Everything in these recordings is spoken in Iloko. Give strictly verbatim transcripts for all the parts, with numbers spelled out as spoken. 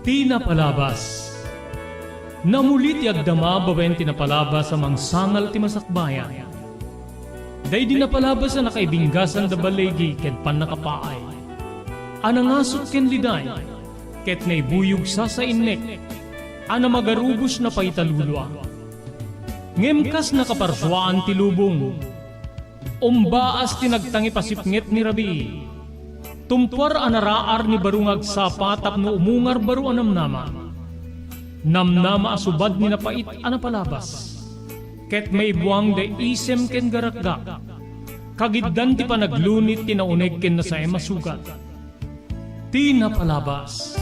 Ti napalabas. Namuli ti agdama babaen ti napalabas a mangsangal ti masakbayan. Daydi napalabas a nakaibinggasan da baligi ken pannakapaay a nangasut ken liday, ket naibuyog sasainnek a namagarubos na paitalulua. Ngem kas nakaparsuaan ti lubong, umbaas ti nagtangipasipnget ni rabii. Tumpuar a naraar ni baro nga agsapa tapno umungar baro a namnama. Namnama a subad ni napait a napalabas. Ket maibuang da isem ken garakgak. Kagiddan ti panaglunit ti nauneg ken nasaem a sugat. Ti napalabas.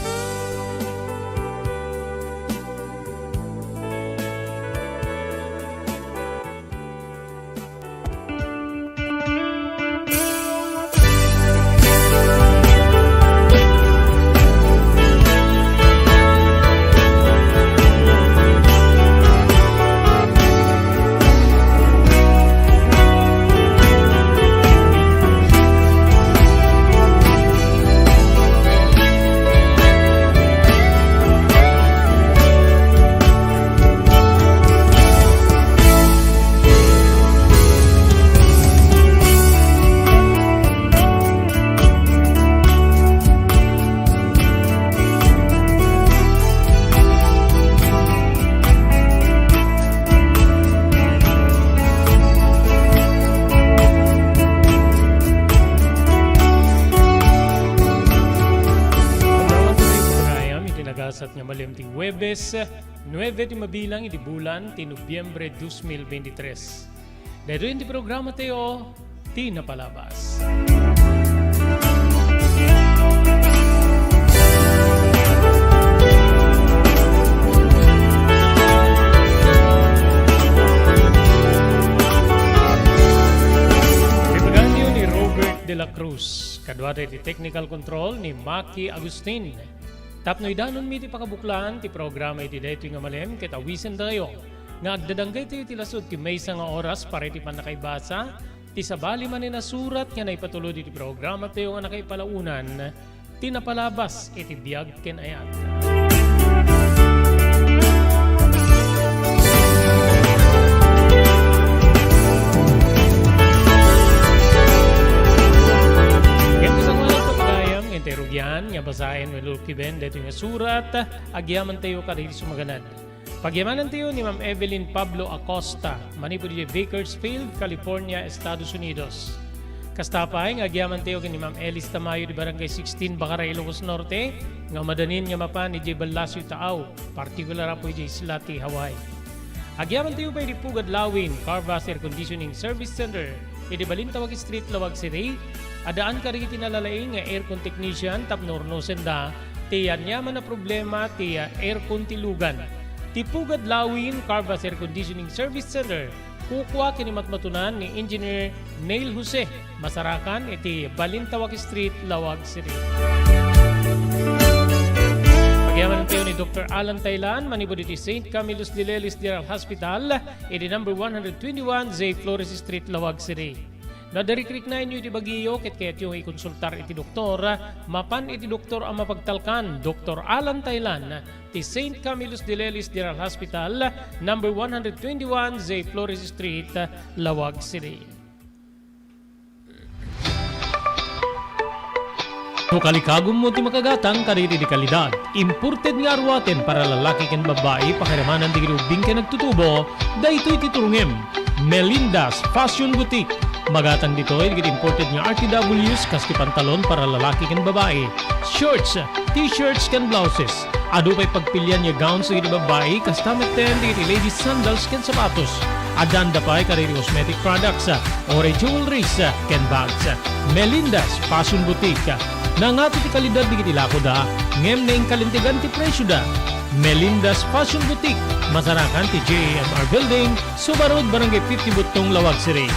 Pagayam iti nagasat nga malem ti Huwebes, nuebe ti mabilang iti bulan ti Nobiembre dos mil veintitrés. Daytoy ti programa tayo, ti napalabas. Ibaganyo ni Robert de la Cruz, kaduada iti technical control ni Maki Agustin. Tapno idanonmi ti pakabuklan ti programa iti daytoy nga malem ket awisendayo nga agdadanggaytayo ti lasud ti maysa nga oras para iti pannakaibasa ti sabali manen a surat nga naipatulod iti programa tayo nga nakaipalaonan ti napalabas iti biag ken ayat. Ken ti sanguanan pagayam, ken ti rugian nga basaen wenno lukkiben daytoy nga surat, agyamantayo kadagiti sumaganad. Pagyamanantayo ni Ma'am Evelyn Pablo Acosta, manipud idiay Bakersfield, California, Estados Unidos. Kasta pay nga agyamantayo ken ni Ma'am Elis Tamayo di Barangay sixteen, Bacara, Ilocos Norte, nga madanin nga mapan idiay Ballasiu, Taau, partikular a pay idiay isla ti Hawaii. Agyamantayo pay di Pugad Lawin, Carvas Air Conditioning Service Center, iti Balintawak Street, Laoag City, addaan kadagiti nalalaing nga aircon technician tapno urnosenda ti aniaman a problema ti aircon ti lugan. Ti Pugad Lawin Carvas Air Conditioning Service Center, kukua ken ni matmatunan ni Engineer Neil Jose, masarakan iti Balintawak Street, Laoag City. Pagyamanantayo ni Doktor Alan Taylan, manipud iti Saint Camillus de Lellis General Hospital, iti number one hundred twenty-one J Flores Street, Laoag City. No adda rikriknaenyo iti bagiyo ket kayatyo nga ikonsultar iti doktor, mapan iti doktor a mapagtalkan, Doktor Alan Taylan, ti Saint Camillus de Lellis General Hospital, number one hundred twenty-one J Flores Street, Laoag City. No kalikagummo ti makagatang kadagiti kalidad, imported nga aruaten para lalaki ken babbai, pakiramanan dagiti ubbing ken agtutubo, daytoy ti turongem. Melinda's Fashion Boutique. Magatang ditoy dagiti imported nga R T Ws kas ti pantalon para lalaki ken babbai, shorts, t-shirts ken blouses. Adu pay pagpilian nga gowns dagiti babbai, kasta metten dagiti ladies sandals ken sapatos. Addaan da pay kadagiti cosmetic products, uray jewelries, ken bags. Melinda's Fashion Boutique. Nangato ti kalidad dagiti lakoda, ngem naingkalintegan ti presioda. Melinda's Fashion Boutique, masarakan ti J A M R Building, Suba Road, Barangay fifty Buttong, Laoag City.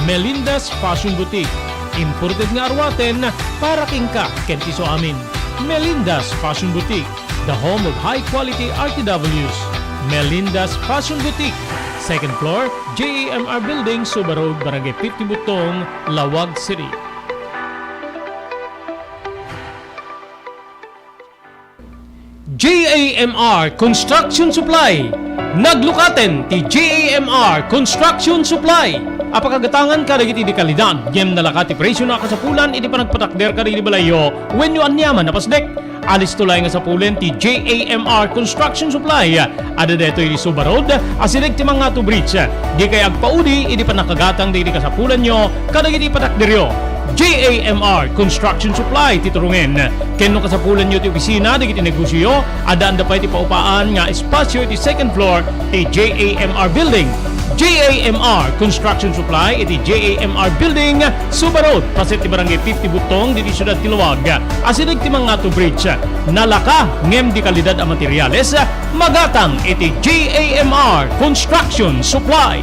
Melinda's Fashion Boutique, imported nga aruaten para kenka ken ti suamin. Melinda's Fashion Boutique, the home of high quality R T Ws. Melinda's Fashion Boutique, second floor, J A M R Building, Suba Road, Barangay fifty Buttong, Laoag City. J A M R Construction Supply. Naglukaten ti J A M R Construction Supply. Apakagatangan kadagiti di kalidad, ngem nalaka ti presio a kasapulan iti panagpatakder kadagiti balayyo wenno aniaman a pasdek. Alisto laeng a sapulen ti J A M R Construction Supply. Adda daytoy iti Suba Road, asideg ti Mangato Bridge. Dikay agpaudi idi pannakagatang dagiti kasapulanyo kadagiti patakderyo. J A M R Construction Supply ti turungen. Ken no kasapulanyo ti opisina dagiti negosioyo, addaanda pay ti paupaan nga espasio iti second floor ti J A M R Building. J A M R Construction Supply iti J A M R Building, Suba Road, paset ti Barangay fifty Butong, ditoy siudad ti Laoag, asideg ti Mangato Bridge. Nalaka ngem di kalidad a materiales, magatang iti J A M R Construction Supply.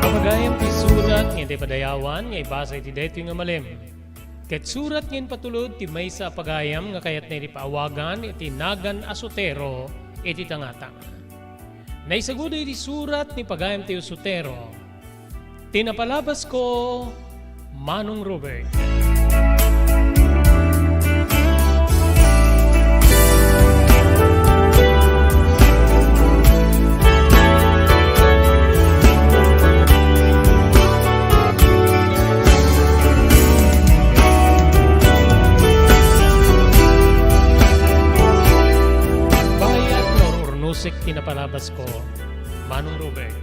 Apagayam ti surat nga iti padayawan nga ibasa iti daytoy nga malem. Ket surat nga impatulod ti maysa a pagayam nga kayatna iti paawagan iti nagan a Sotero iti tangata. Naisaguda iti surat ni pagayam ti Sotero, ti napalabasko, Manong Robert. Bayat nga ur-urnusek ti napalabasko, Manong Robert.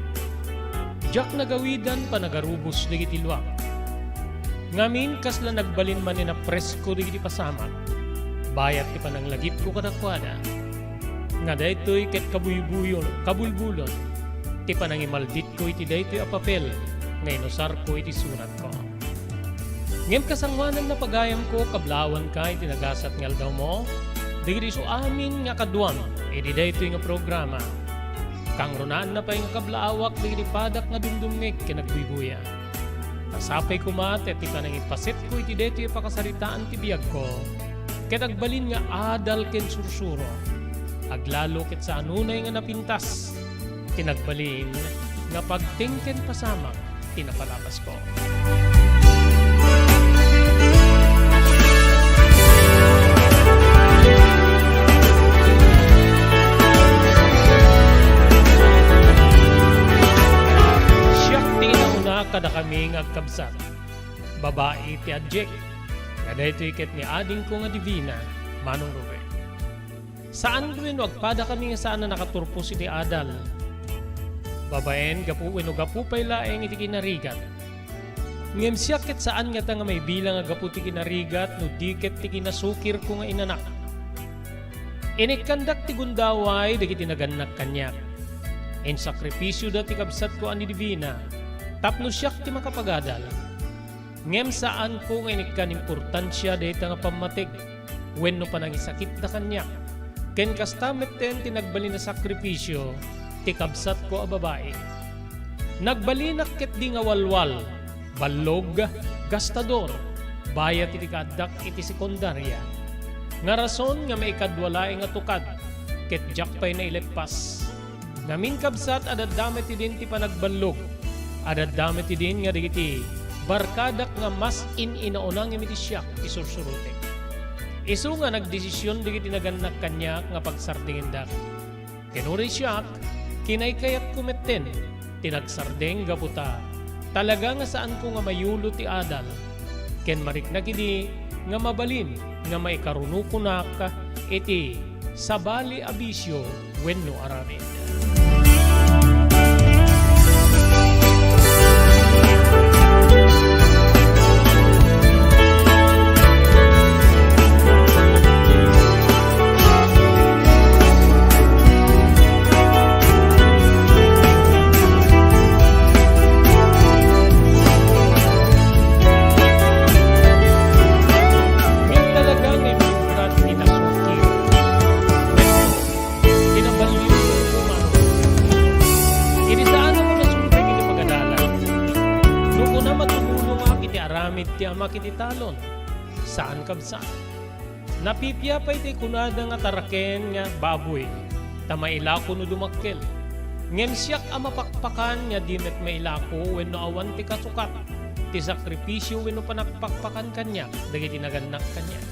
Diak nagawidan panagarubos dagiti luak. Ngamin, kasla nagbalin manen a presko dagiti pasamak, bayat ti pananglagipko kadakuada. Nga daytoy ket kabuybuyon, kabulbulon ti panangimalditko iti daytoy a papel nga inusarko iti suratko. Ngem kasangoanan, napagayamko, kablawanka iti nagasat nga aldawmo, dagiti isu amin nga kaduam iti daytoy nga programa. Kangrunaan na pay nga kablaawak dagiti padak nga dumdumngeg ken agbuybuya. Ta sapay koma ti panangipasetko iti daytoy a pakasaritaan ti biagko, ket agbalin nga adal ken sursuro. Aglalo ket saan unay nga napintas ti nagbalin nga pagteng ken pasamak ti napalabasko. Siak ti inauna kadakami nga agkabsat. Babai ti adiak, nga daytoy ket ni adingko nga Divina, Manong Robert. Saan wenno agpadakami nga saan a nakaturpos iti adal. Babaen gapu wenno gapu pay laeng iti kinarigat. Ngem siak ket saan ngata nga maibilang a gapu ti kinarigat no di ket ti kinasukirko nga inanak. Inikkandak ti gundaway dagiti nagannak kaniak. Insakripisioda ti kabsatko a ni Divina tapno siak ti makapagadal. Ngem saanko nga inikkan importansia dayta nga pammateg wenno panangisakitda kaniak. Ken kasta metten ti nagbalin a sakrifisio ti kabsatko a babai. Nagbalinak ketdi nga walwal, ballog, gastador, bayat iti kaaddak iti sekundaria. Nga rason nga maikadua laeng a tukad, ket diak pay naileppas. Ngamin, kabsat, adda met idin ti panagballog. Adda met idin nga dagiti barkadak nga mas in-inauna ngem iti siak ti sursurotek. Isu nga nagdesision dagiti nagannak kaniak nga pagsardingendak. Ken uray siak, kinaykayatko metten ti nagsardeng gapu ta talaga nga saanko nga mayulo ti adal. Ken mariknak idi nga mabalin nga maikarunokonak iti sabali a bisio wenno aramid. Kasta, matumulongak iti aramid ti amak iti talon. Saan, kabsat. Napipia pay ti kunada nga taraken nga baboy, ta mailako no dumakkel. Ngem siak a mapakpakan nga di met mailako wenno awan ti kasukat ti sakripisio wenno panagpakpakan kaniak dagiti nagannak kaniak.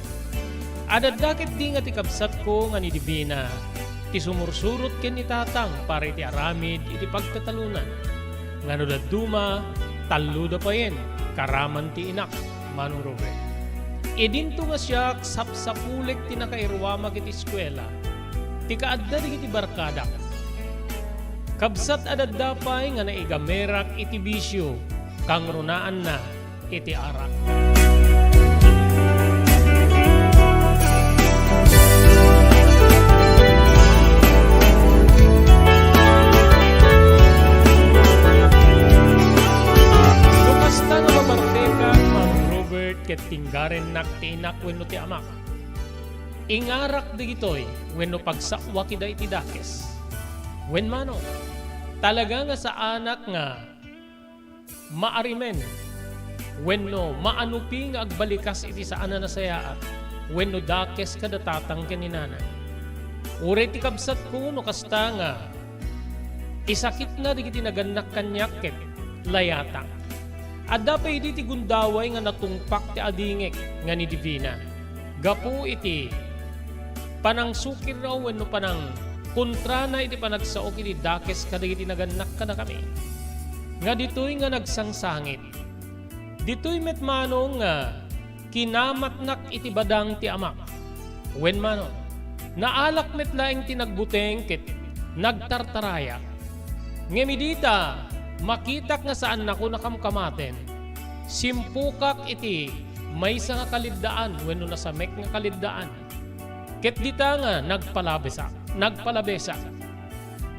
Adda ketdi nga ti kabsatko nga ni Divina ti sumursurot ken ni Tatang para iti aramid iti pagtatalonan. Nga no dadduma, talloda payen, karaman ti inak, Manong Robert. Idinto nga siak sapsapulek ti nakairuamak iti eskuela, ti kaadda dagiti barkadak. Kabsat a dadda pay nga naigamerak iti bisio, kangrunaanna iti arak. No kasta nga mapartekak, Manong Robert, ket tinggarennak ti inak wenno ti amak, ingarak dagitoy wenno pagsaoak ida iti dakes. Wen, Manong, talaga nga saanak nga maarimen wenno maanupi nga agbalikas iti saan a nasayaat wenno dakes kada Tatang ken ni Nanang. Uray ti kabsatko no kasta nga isakitna dagiti nagannak kaniak ket layatak. Adda pay idi ti gundaway nga natungpak ti adingek nga ni Divina gapu iti panangsukirna wenno panangkontrana iti panagsaok iti dakes kadagiti nagannak kadakami. Nga ditoy nga nagsangsangit. Ditoy met, Manong, nga kinamatnak iti badang ti amak. Wen, Manong, naalak met laeng ti nagbuteng ket nagtartarayak. Ngem idi ta makitak nga saannako nakamkamaten, simpukak iti maysa nga kaliddaan wenno nasamek nga kaliddaan. Ket dita nga nagpalabesak, nagpalabesak.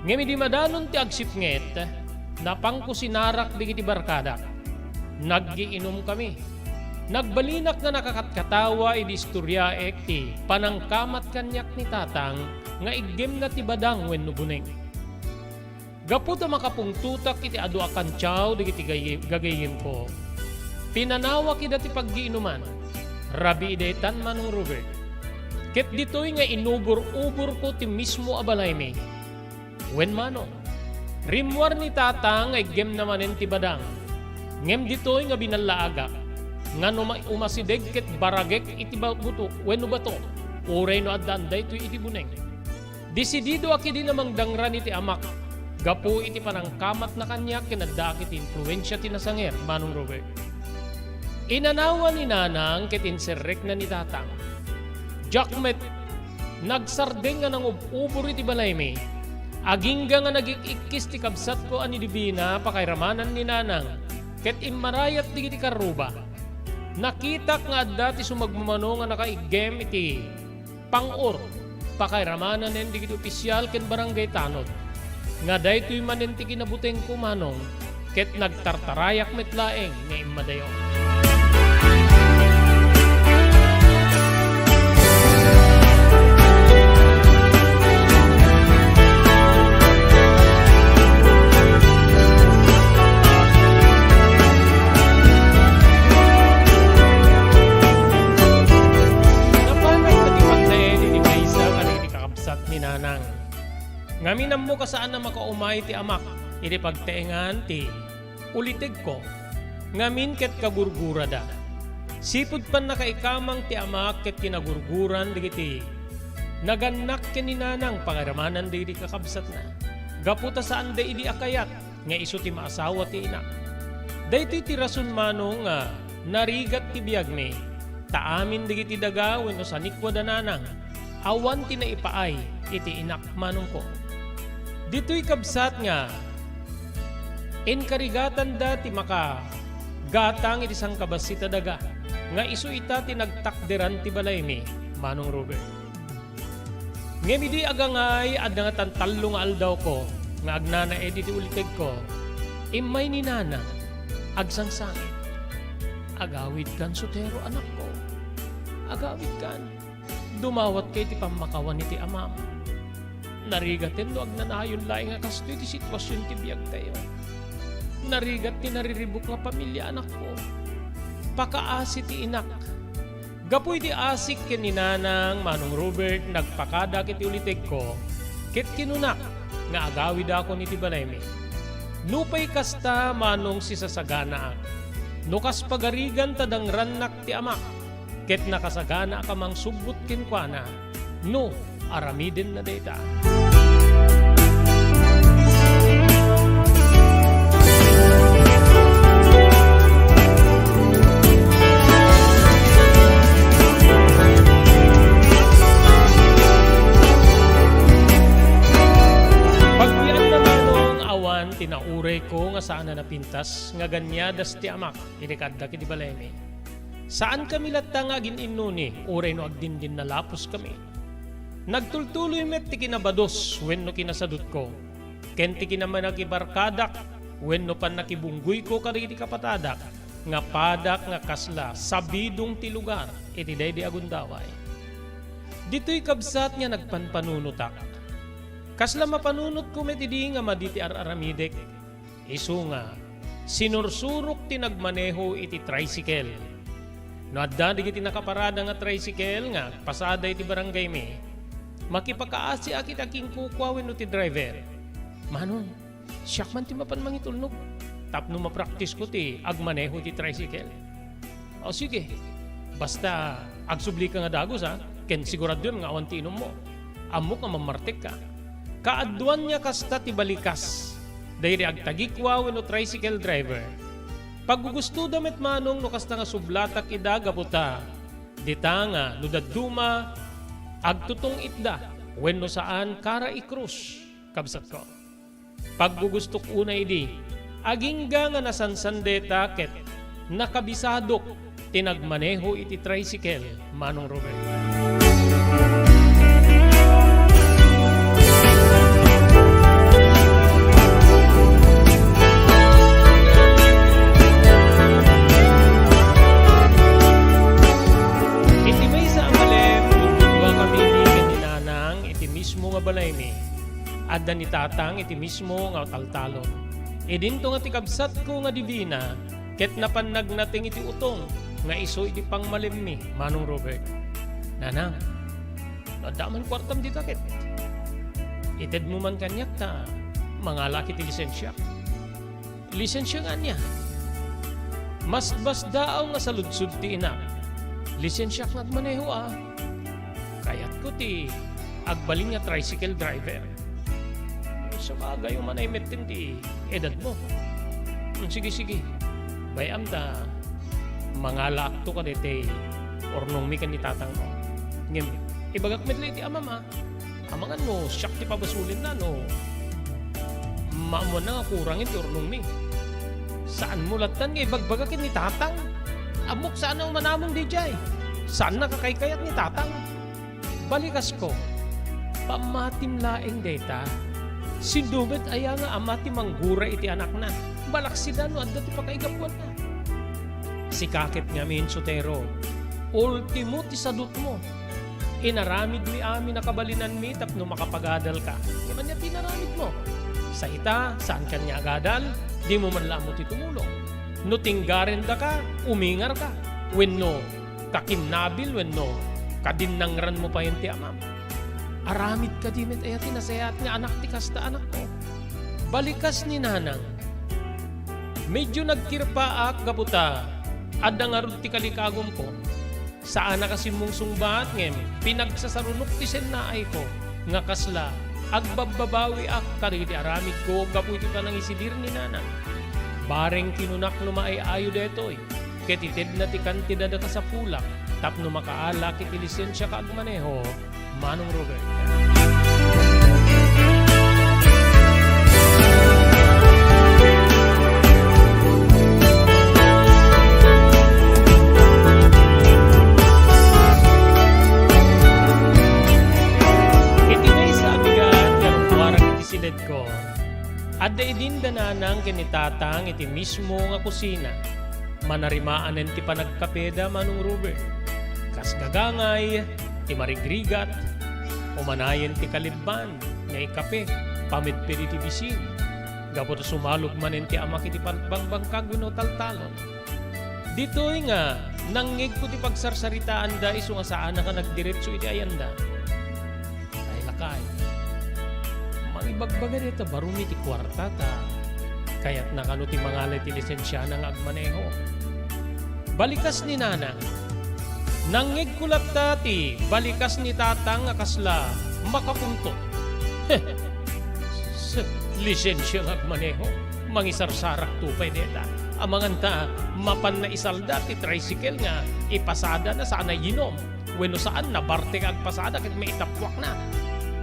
Ngem idi madanon ti agsipnget, napanko sinarak dagiti barkadak. Naggiinumkami. Nagbalinak nga nakakatkatawa idi istoriaek ti panangkamat kaniak ni Tatang nga iggemna ti badang wenno buneng. Gapu ta makapungtotak iti adu a kantiaw dagiti gay-, gagayyemko, pinanawak ida ti paggiinuman. Rabii daytan, Manong Robert. Ket ditoy nga inubor-uborko ti mismo a balaymi. Wen, Manong, rimmuar ni Tatang nga iggemna manen ti badang. Ngem ditoy nga binallaagak nga no ma-, umasideg ket baragek iti ba-, buto wenno bato, uray no addaan daytoy iti buneng. Desididoak idi nga mangdangran iti amak gapu iti panangkamatna kaniak ken addaak iti impluensia ti nasanger, Manong Robert. Inanawan ni Nanang ket inserrekna ni Tatang. Diak met nagsardeng nga nangub-ubor iti balaymi. Agingga nga nagik-ikkis ti kabsatko a ni Divina, pakairamanan ni Nanang, ket immarayat dagiti karruba. Nakitak nga adda ti sumagmamano nga nakaiggem iti pang-or, pakairamanan dagiti opisial ken barangay tanod. Nga daytoy manen ti kinabutengko, Manong, ket nagtartarayak met laeng nga immadayo. Napanak ti pagtaeng iti maysa kadagiti kakabsat ni Nanang. Ngamin ammo kasaan a makaumay ti amak iti pagtaengan ti ulitegko. Ngamin ket kagurgurada. Sipud pannakaikamang ti amak ket kinagurguran dagiti nagannak ken ni Nanang pakairamanan dagiti kakabsatna. Gapu ta saanda idi a kayat nga isu ti maasawa ti inak. Daytoy ti rason, Manong, nga narigat ti biagmi, ta amin dagiti daga wenno sanikua da Nanang, awan ti naipaay iti inak, Manongko. Ditoy kabsat nga inkarigatanda ti makagatang iti sangkabassit a daga, nga isu ita ti nagtakderan ti balaymi, Manong Robert. Ngem idi agangay, adda nga tantallo nga aldawko nga agnanaed iti ulitegko, immay ni Nanang agsangsangit. "Agawidkan, Sotero, anakko. Agawidkan. Dumawatka iti pammakawan iti amam. Narigaten no agnanayon laeng a kastoy ti situasion ti biagtayo." Narigat ti nariribuk nga pamilia, anakko. Pakaasi ti inak. Gapu iti asik ken ni Nanang, Manong Robert, nagpakadak iti ulitegko, ket kinunak nga agawidakon iti balaymi. Nupay kasta, Manong, sisasaganaak. No kas pagarigan ta dangrannak ti amak, ket nakasaganaak a mangsubbot kenkuana no aramidenna dayta. Pagbianna, Manong, awan ti naurayko nga saan a napintas nga ganiadas ti amak idi kaaddak iti balaymi. Saankami latta nga agin-innuni uray no agdindinna laposkami. Nagtultuloy met ti kinabadus wenno kinasadutko, ken ti kinamanakibarkadak wenno pannakibungguyko kadagiti kapatadak nga padak nga kasla sabidong ti lugar iti daydi a gundaway. Ditoy kabsat nga nagpanpanunotak. Kasla mapanunotko met idi nga madi ti ar-aramidek. Isu nga, sinursurok ti nagmaneho iti tricycle. No adda dagiti nakaparada nga tricycle nga agpasada iti barangaymi, makipakaasiak iti akinkukua wenno ti driver. Manong, siak man ti mapan mangitulnog tapno mapraktisko ti agmaneho iti tricycle. O sige, basta agsublika nga dagus, a, ken siguraduem nga awan ti inummo. Ammok nga mammartekka. Kaaduan nga kasta ti balikas daydi agtagikua wenno tricycle driver. Paggugustoda met, Manong, no kasta nga sublatak ida gapu ta dita nga no dadduma, agtutong-itda wenno saan kara ikrus, kabsatko. Paggugustok unay idi, agingga nga nasansan dayta ket nakabisadok ti nagmaneho iti tricycle, Manong Robert. Iti maysa a malem, intedduakami idi ken ni Nanang iti mismo nga balaymi. Adda ni Tatang iti mismo nga taltalon. Idinto nga ti kabsatko nga Divina ket napan nagnateng iti utong nga isu iti pangmalemmi, Manong Robert. Nanang, no adda man kuartam dita ket itedmo man kaniak ta mangalaak iti lisensiak. Lisensia nga ania? Masbasdaaw nga saludsod ti inak. Lisensiak nga agmaneho a. Kayatko ti agbalin nga tricycle driver. Sabagay, umanay metten ti edadmo. Hmm, sige, sige. Bay-am ta mangalaakto kadaytay urnongmi ken ni tatangmo. Ngem, ibagak met la iti amam a. Amangan no siak ti pabasolenna no maammoanna nga kurang ti urnongmi. Saanmo lattan nga ibagbaga ken ni tatang. Ammok saan a umanamong diay. Saannak a kaykayat ni tatang. Balikasko, pammatim laeng dayta. Sino met aya nga ama ti manggura iti anakna? Balaksida no adda ti pakaigapuanna. Sika ket ngamin, Sotero, ultimo ti sadutmo. Inaramidmi amin a kabalinanmi tapno makapagadalka. Ngem ania ti inaramidmo? Sa ita, saankan nga agadal, dimo man la ammo ti tumulong. No tinggarendaka, umingarka. Wenno, kakinnabil wenno kadinnangranmo payen ti amam. Aramid kadi met aya ti nasayaat nga anak ti kasta, anakko? Balikas ni nanang. Medio nagkirpaak gapu ta adda ngarud ti kalikagumko. Saanak a simmungsungbat ngem pinagsasarunok ti sennaayko nga kasla agbabbabawiak kadagiti aramidko gapu iti panangisidir ni nanang. Bareng kinunak no maay-ayo daytoy. Ket itedna ti kantidad a kasapulak tapno makaalak iti lisensiak a agmaneho, Manong Robert. Iti maysa a bigat nga rugbuarak iti siledko, adda idin da nanang ken ni tatang iti mismo nga kusina. Manarimaan ti panagkapeda, Manong Robert. Kas gagangay ti marigrigat, umanayen ti kalibban nga ikape, pamedped iti bisin. Gapu ta sumalog manen ti amak iti pan-, bangbangkag wenno taltalon. Ditoy nga, nangngegko ti pagsarsaritaanda isu nga saanak a nagdiretso iti ayanda. Ay, lakay. Mangibagbaga dayta baro iti kuarta ta kayatna kano ti mangala iti lisensiana nga agmaneho. Balikas ni Nanang. Nangngegko latta ti balikas ni Tatang nga kasla makapunto. Sus, lisensia nga agmaneho, mangisarsarakto pay dayta. Amangan ta, mapanna isalda ti tricycle nga ipasadana saan a yinom. Wenno saan, nabartek nga agpasada ket maitappuakna.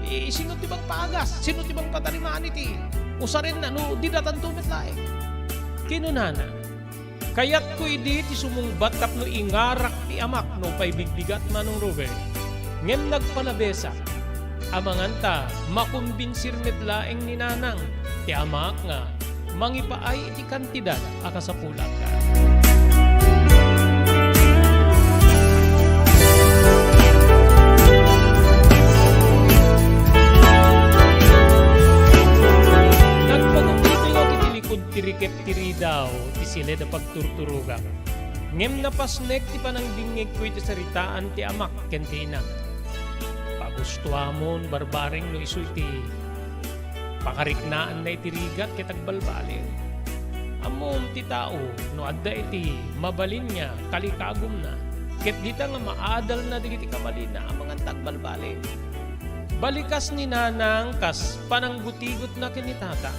Eh, sino ti mangpaagas? Sino ti mangpatarimani ti usarenna no di datanto met laeng? Kinunana, "Kayatko idi ti sumungbat tapno ingarak ti amak no pay bigbigat, Manong Robert. Ngem nagpalabesak. Amangan ta, makumbinsir met laeng ni Nanang ti amak nga mangipaay iti kantidad a kasapulan." Nagpagupit nga iti likud ti rikep ti ridaw ti siled a pagturturogak. Ngem napasnek ti panangdingngegko iti saritaan ti amak ken ti inak. Pagustoamon, barbareng, no isu iti pakariknaanna iti rigat ket agbalbaliw. Ammom ti tao no adda iti mabalin nga kalikagumna ket dita nga maadalna dagiti kabalina, amangan ta agbalbaliw. Balikas ni Nanang kas pananggutigotna ken ni Tatang.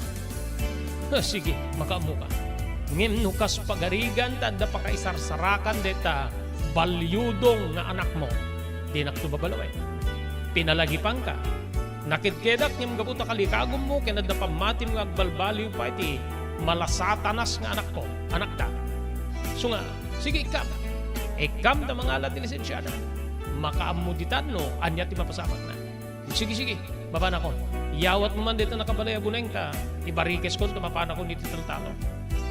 Ah, sige, makaammoka. Ngem no kas pagarigan ta adda pakaisarsarakan dayta baliudong nga anakmo, dinakto babalawen. Pinalagipanka. Nakedkedak ngem gapu ta kalikagummo ken adda pammatim nga agbalbaliw pay ti malasatanas nga anakko, anakta. Isu nga, sige, ikkam. Ikkam ta mangala ti lisensiada. Makaammo ditan no ania ti mapasamakna. Sige, sige, mapanakon. Iyawatmo man dayta nakabalay a buneng ta ibarikeskon ta mapanakon iti taltalon.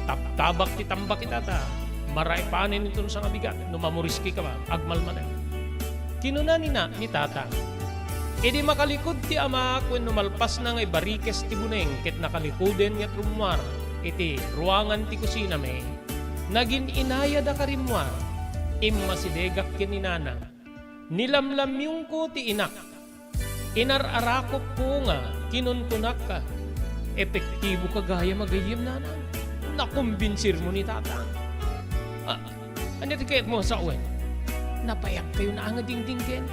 Tabtabak ti tambak ita ta maraipanen inton sangabigat no mamuriskika, agmalmalem. Kinuna ni na-, ni Tatang, idi makalikud ti amak wenno malpasna nga ibarikes ti buneng ket nakalikoden nga rummuar iti ruangan ti kusinami, nagin-inayad a karimmuar, immasidegak ken ni Nanang. Nilamlamiongko ti inak. Inar-arakopko nga kinunkunak, "Epektiboka gayam a gayyem, Nanang. Nakumbinsirmo ni Tatang." Ah, ania ti kayatmo a sawen? Napayak kayo na nga dingdinggen.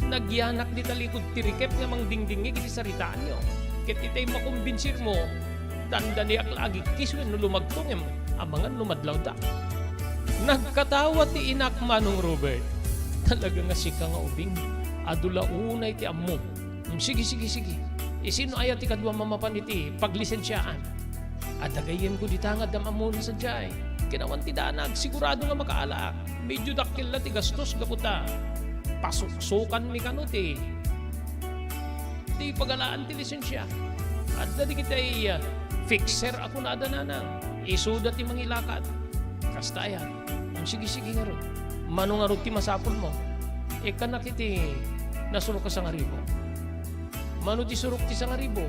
Nagyanak dita likud ti rikep nga mangdingdingngeg iti saritaanyo. Ket itay makumbinsirmo, dandaniak la agikis wenno lumagto ngem amangan no madlawda. Nagkatawa ti inak, Manong Robert. Talaga nga sika nga ubing. Adu la unay ti ammom. Mm, sige, sige, sige. Isino aya ti kadua mamapan iti paglisensiaan? Adda gayyemko dita nga adda ammona sadiay. Ken awan ti danag, sigurado nga makaalaak. Medyo dakkel la ti gastos gapu ta pasuksokanmi kano ti, ti pagalaan ti lisensia. Adda dagiti, ah, fixer a kunada, Nanang. Isuda ti mangilakad. Kasta aya. Sige, sige ngarud. Mano ngarud ti masapulmo? Ikkanak iti nasurok a sangaribu. Mano ti surok ti sangaribu?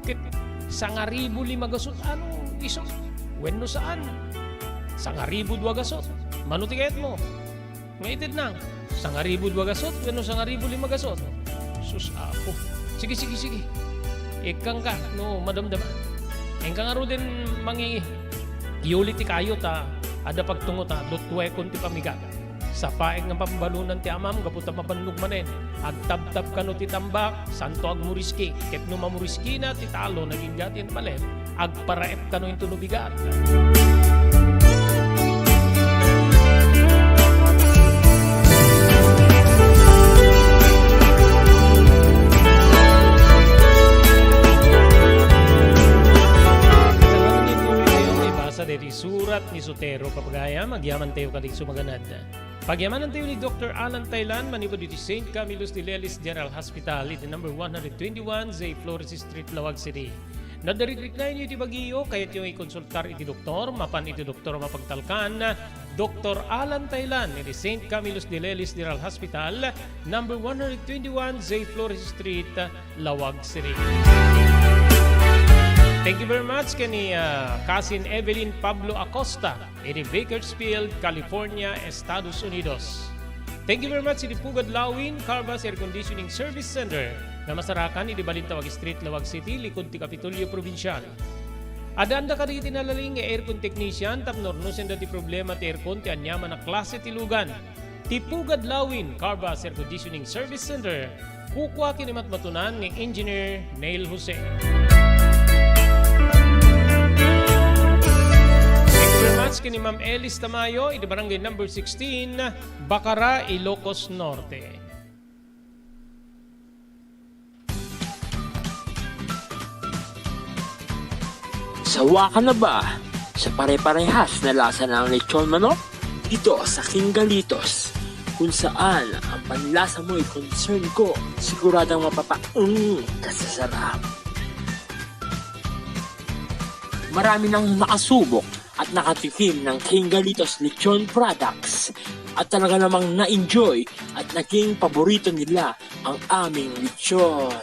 Ket sangaribu lima gasut, ano, isu? Wenno saan? Sangaribu dua gasut. Mano ti kayatmo? Nga itedna, sangaribu dua gasut wenno sangaribu lima gasut? Sus, Apo. Sige, sige, sige. Ikkangka no madamdama. Inka ngaruden mangi-, yuli ti kayo ta adda pagtungo ta lutuekon ti pamigat. Sapaek nga pambalonan ti amam gapu ta mabannog manen. Agtabtab kano ti tambak, santo agmuriski. Ket no mamuriskina ti talo, nagingga ti malem, agparaep kano inton ubigat. Ibasa daytoy surat ni Sotero, papagayam, agyamantayo kadagiti sumaganad. Pagyamanantayo ni Doktor Alan Taylan, manipud iti Saint Camillus de Lelis General Hospital, iti number one hundred twenty-one J Flores Street, Laoag City. No adda riknayonyo iti bagiyo, kayatyo nga ikonsultar iti doktor, mapan iti doktor a mapagtalkan, Doktor Alan Taylan, iti Saint Camillus de Lelis General Hospital, number one hundred twenty-one J Flores Street, Laoag City. Thank you very much ken ni, ah, Cousin Evelyn Pablo Acosta, iti Bakersfield, California, Estados Unidos. Thank you very much iti Pugad Lawin Carvas Air Conditioning Service Center nga masarakan iti Balintawak Street, Laoag City, likud ti Kapitolyo Probinsial. Addaanda kadagiti nalaing nga aircon technician tapno arnusenda ti problema ti aircon ti aniaman a klase ti lugan. Ti Pugad Lawin Carvas Air Conditioning Service Center, kukua ken ni matmatunan ni Engineer Neil Jose. Thank you very much ken ni Ma'am Elis Tamayo, iti Barangay Number sixteen, Bacara, Ilocos Norte. Sawa ka na ba sa pare-parehas na lasa ng lechon manok? Dito sa King Galitos, kung saan ang panlasa mo'y concern ko, siguradong mapapaeng ka sa sarap. Marami nang nakasubok at nakatikim ng King Galitos Lechon Products at talaga namang na-enjoy at naging paborito nila ang aming lechon.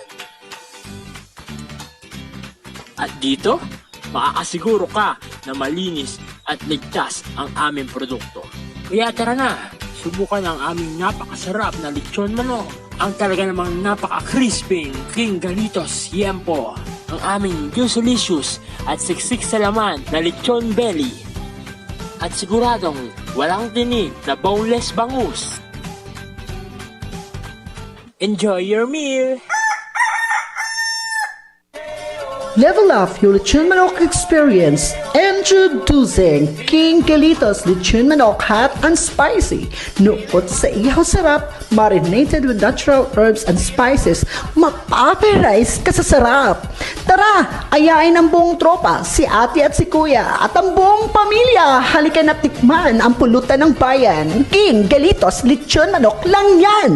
At dito, makakasiguro ka na malinis at ligtas ang aming produkto. Kaya tara na, subukan ang aming napakasarap na lechon manok. Ang talaga namang napaka-crispy King Galitos Yempo. Ang aming juicy-licious at siksik sa laman na lechon belly. At siguradong walang tinik na boneless bangus. Enjoy your meal! Level up your lechon manok experience. Introducing King Galitos Lechon Manok Hot and Spicy. Nukot sa ihaw sarap, marinated with natural herbs and spices, mapaparize ka sa sarap. Tara, ayain ang buong tropa, si ate at si kuya, at ang buong pamilya. Halika na tikman ang pulutan ng bayan. King Galitos Lechon Manok lang yan!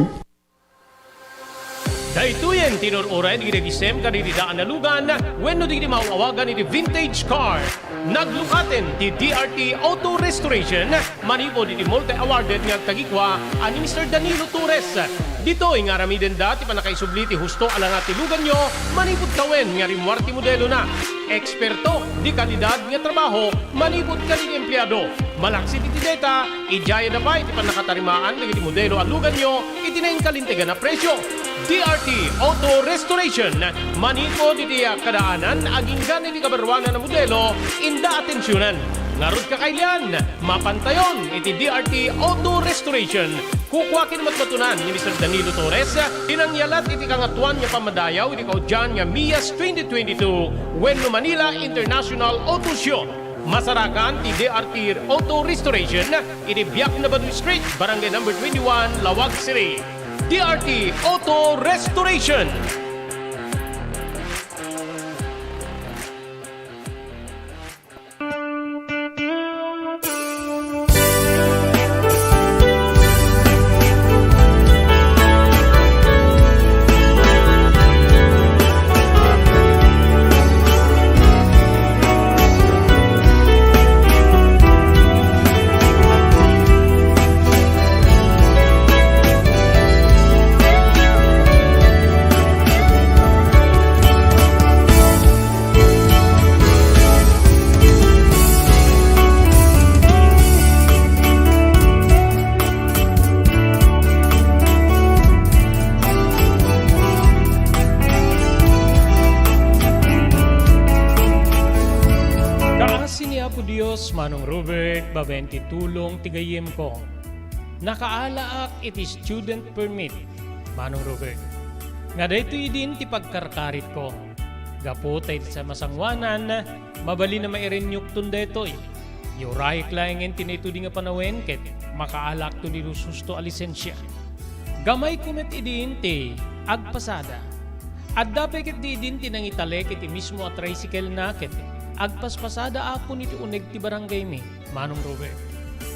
Daytoyen ti inur-uray dagiti nagisem kadagiti daan a lugan wenno dagiti maaw-awagan iti vintage car. Naglukaten ti D R T Auto Restoration manipud iti multi-awarded nga agtagikua a ni Mister Danilo Torres. Ditoy nga aramidenda ti pannakaisubli ti husto a langa ti luganyo manipud tawen nga rimmuar ti modelona. Eksperto di kalidad nga trabaho manipud kadagiti empleado. Malaksid iti deta, idiayada pay ti pannakatarimaan dagiti modelo a luganyo iti nainkalintegan a presio. D R T Auto Restoration, manipud iti kadaanan aginggan iti kabaruanan a modelo, inda atensionan. Ngarud, kakailian, mapantayon iti D R T Auto Restoration. Kukua ken matmatunan ni Mister Danilo Torres ti nangyalat iti Kangatoan nga Pammadayaw iti kaudian nga Mias twenty twenty-two wenno Manila International Auto Show. Masarakan ti D R T Auto Restoration iti Biak na Baduy Street, Barangay Number twenty-one, Laoag City. D R T Auto Restoration. Kaasi ni Apo Dios, Manong Robert, babaen ti tulong ti gayyemko. Nakaalaak iti student permit, Manong Robert, nga daytoy idin ti pagkarkaritko. Gapu ta iti sa masangoanan, mabalin a mairenewkton daytoy. Uraek laengen ti naitudi nga panawen ket makaalaakto ti husto a lisensia. Gamayko met idin ti agpasada. Adda pay ketdi idin ti nangitalek iti mismo a tricycle-na ket agpaspasada a pon iti uneg ti barangaymi. Manong Robert,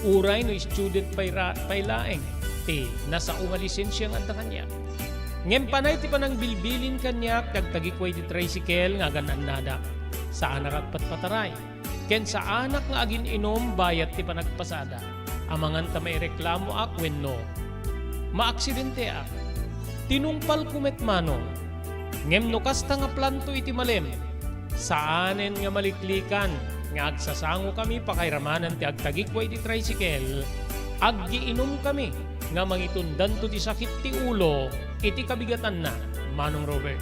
uray no student pay ra-, pay laeng ti nasao nga lisensia nga adda kaniak. Ngem panay ti panangbilbilin kaniak ti agtagikua iti tricycle nga agan-annadak. Saanak agpatpataray, ken saanak nga agin-inum bayat ti panagpasada. Amangan ta maireklamoak wenno maaksidenteak. Tinungpalko met, Manong. Ngem no kasta nga planto iti malem, Saanen nga maliklikan nga agsasangokami pakairamanen ti agtagikwa iti tricycle, aggiinumkami nga mangitundanto ti sakit ti ulo iti kabigatanna, Manong Robert.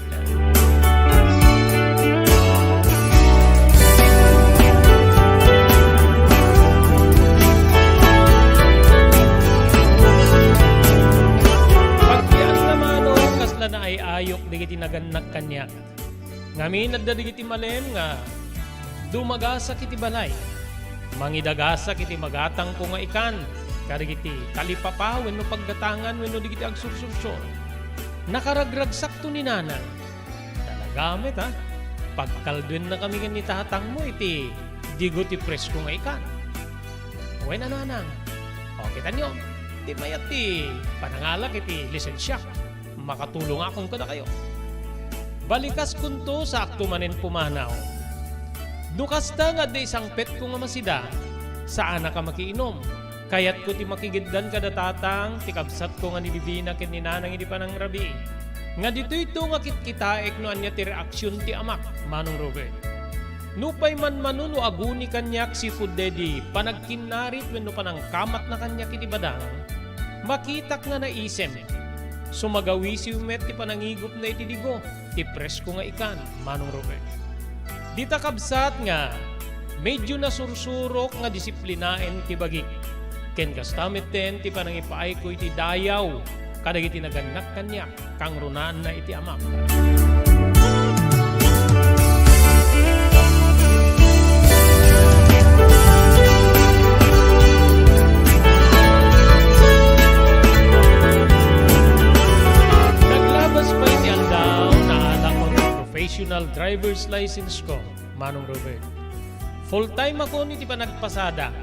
Pagbiag na, Manong, kasla naay-ayok dagiti nagannak kaniak. Ngamin, adda dagiti malem nga dumagasak iti balay. Mangidagasak iti magatangko nga ikan, kadagiti talipapa wenno paggatangan wenno dagiti agsursursor. Nakaragragsakto ni Nanang. Talaga met, a? Pagkalduennakami ken ni Tatangmo iti digo ti presko nga ikan. Wen a, Nanang. O, kitanyo, di mayat ti panangalak iti lisensiak. Makatulongakon kadakayo. Balikaskonto, saakto manen pumanaw. No kasta nga adda isangpetko nga masida, saanak a makiinum. Kayatko ti makigiddan kada Tatang, ti kabsatko nga ni Bibina ken ni Nanang idi panangrabii. Nga ditoyto nga kitkitaek no ania ti reaksion ti amak, Manong Robert. Nupay manmano no aguni kaniak sipud daydi panagkinnarit wenno panangkamatna kaniak iti badang, makitak nga naisem. Sumagawisiw met ti panangigupna iti digo ti presko nga ikan, Manong Robert. Dita kabsat nga medio nasursurok nga disiplinaen ti bagik. Ken kasta metten ti panangipaayko iti dayaw kadagiti nagannak kaniak. Kangrunaanna iti amak. Naglabas pay ti aldaw, naalak ko ti professional driver's license ko, Manong Robert. Full-time akon iti panagpasada.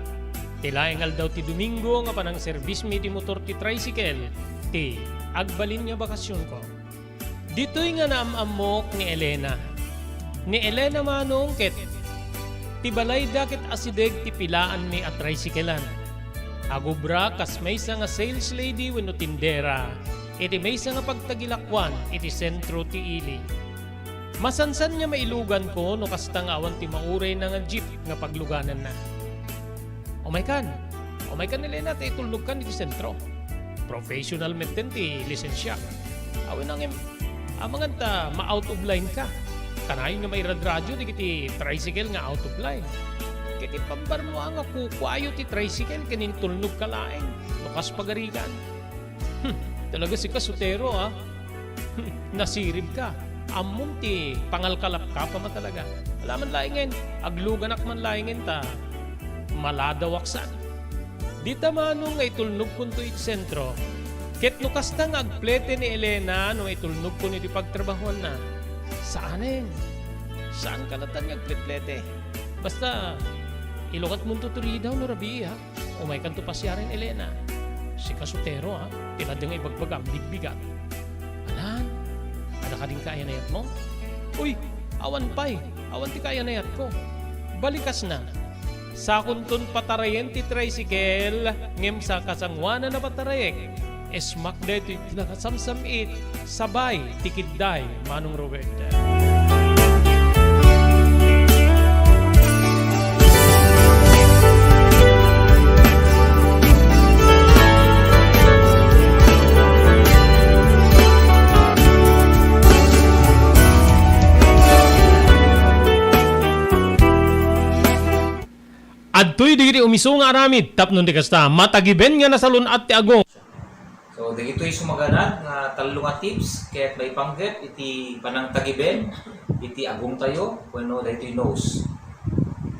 Ti laeng aldaw ti Domingo nga panangserbismi iti motor ti tricycle, ti agbalin nga bakasionko. Ditoy nga naam-ammok ni Elena. Ni Elena, Manong, ket ti balayda ket asideg ti pilaanmi a tricycle-an. Agubra kas maysa nga sales lady wenno tindera iti maysa nga pagtagilakuan iti sentro ti ili. Masansan nga mailuganko no kasta nga awan ti maurayna nga jeep nga paglugananna. Umaykan. Umaykan, Elena, ta itulnogkan iti sentro. Professional metten ti lisensiak. Awan ngem, amangan ta ma-out of line ka. Kanayon nga mairadradio dagiti tricycle nga out of line. Ket ipambarmo a nga kukuayo ti tricycle ken intulnogka laeng no kas pagarigan. Hmm, talaga sika sutero, a. Hmm, nasiribka. Ammom ti pangalkalapkapam a talaga. Alaman laengen, agluganak man laengen ta maladawak san. Dita, Manong, nga itulnogkonto iti sentro. Ket no kasta nga agplete ni Elena no itulnogkon iti pagtrabahoanna, saanen. Saanka latta nga agpleplete. Basta, ilukatmonto ti ridaw no rabii, ha? Umaykanto pasiaren, Elena. Sika sutero, a. Ti kadi nga ibagbagam, bigbigat. Alan, adda kadin kaayan-ayatmo? Uy, awan pay. Awan ti kaayan-ayatko. Balikasna. Sakonton patarayen ti tricycle, ngem sa kasangoanan a patarayek, ismak daytoy ti nakasamsam-it, sabay ti kidday, Manong Robert. Adtoy dagiti umiso nga aramid tapno di kasta, matagiben nga nasalun-at ti agong. So, dagitoy sumaganad nga tallo nga tips ket maipanggep iti panangtagiben iti agongtayo wenno daytoy nose.